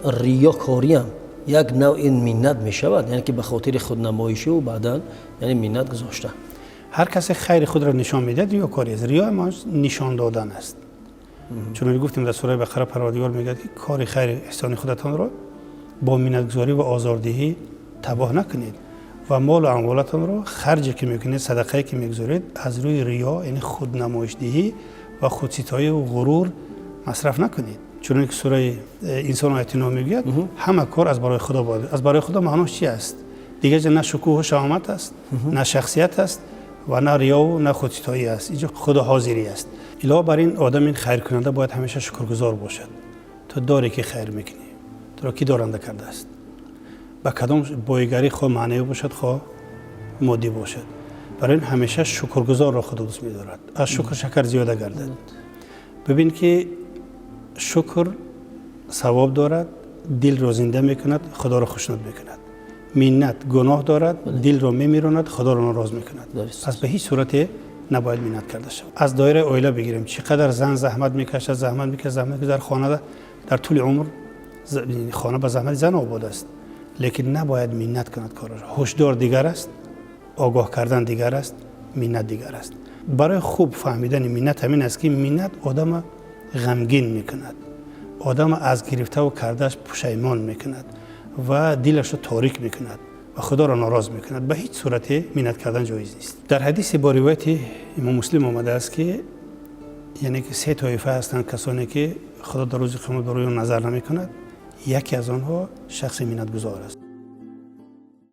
Риёкориам як навъи миннат мешавад, яъне ки ба хотири худнамоишиву баъдан, яъне, миннат гузошта. Ҳар касе хайри худро нишон медиҳад, риёкорӣ аст. Риё маънош нишон додан аст. Чунон гуфтем, дар сураи Бақара Парвардигор мегӯяд, ки кори хайри эҳсони худатонро бо миннатгузорӣ ва озордиҳӣ табоҳ накунед ва молу амволатонро харҷе ки мекунед, садақае ки мегузоред, аз рӯи риё, яъне худнамоишдиҳӣ ва худситоӣ ғурур масраф накунед. Чунон ки сураи Инсон ояти 9 мегӯяд, ҳама кор аз барои Худо бояд. Аз барои Худо маънош чи аст? Дигар ҷа на шукӯҳу шаҳомат аст, на шахсият аст ва на риёву на худситоӣ аст. Инҷо худоҳозирӣ аст. Илова бар ин, одами хайркунанда бояд ҳамеша шукргузор бошад. Ту дорӣ ки хайр мекунӣ, туро кӣ доранда кардааст? Ба кадом боигарӣ, хоҳ маънавӣ бошад, хоҳ моддӣ бошад. Барои ин ҳамеша шукргузорро Худо дӯст медорад. Аз шукр шакар зиёда гардад. Бибин, ки шукр савоб дорад, дилро зинда мекунад, Худоро хушнуд мекунад. Миннат гуноҳ дорад, дилро мемиронад, Худоро нороз мекунад. Пас ба ҳеҷ сурате набояд миннат карда шавад. Аз доираи оила бигирем: чӣ қадар зан заҳмат мекашад, заҳмат мекашад, заҳмат мекашад дар хона, дар тӯли умр хона ба заҳмати зан обод аст, лекин набояд миннат кунад кораш. Ҳушдор дигар аст, огоҳ кардан дигар аст, миннат дигар аст. Барои хуб фаҳмидани миннат ҳамин аст, ки миннат одама ғамгин мекунад, одама аз гирифтаву кардааш пушаймон мекунад ва дилашро торик мекунад ва Худоро нороз мекунад. Ба ҳеҷ сурате миннат кардан ҷоиз нест. Дар ҳадисе бо ривояти имом Муслим омадааст, ки яъне ки се тоифа ҳастанд касоне, ки Худо дар рӯзи қиёмат ба рӯи он назар намекунад. Яке аз онҳо шахси миннатгузор аст.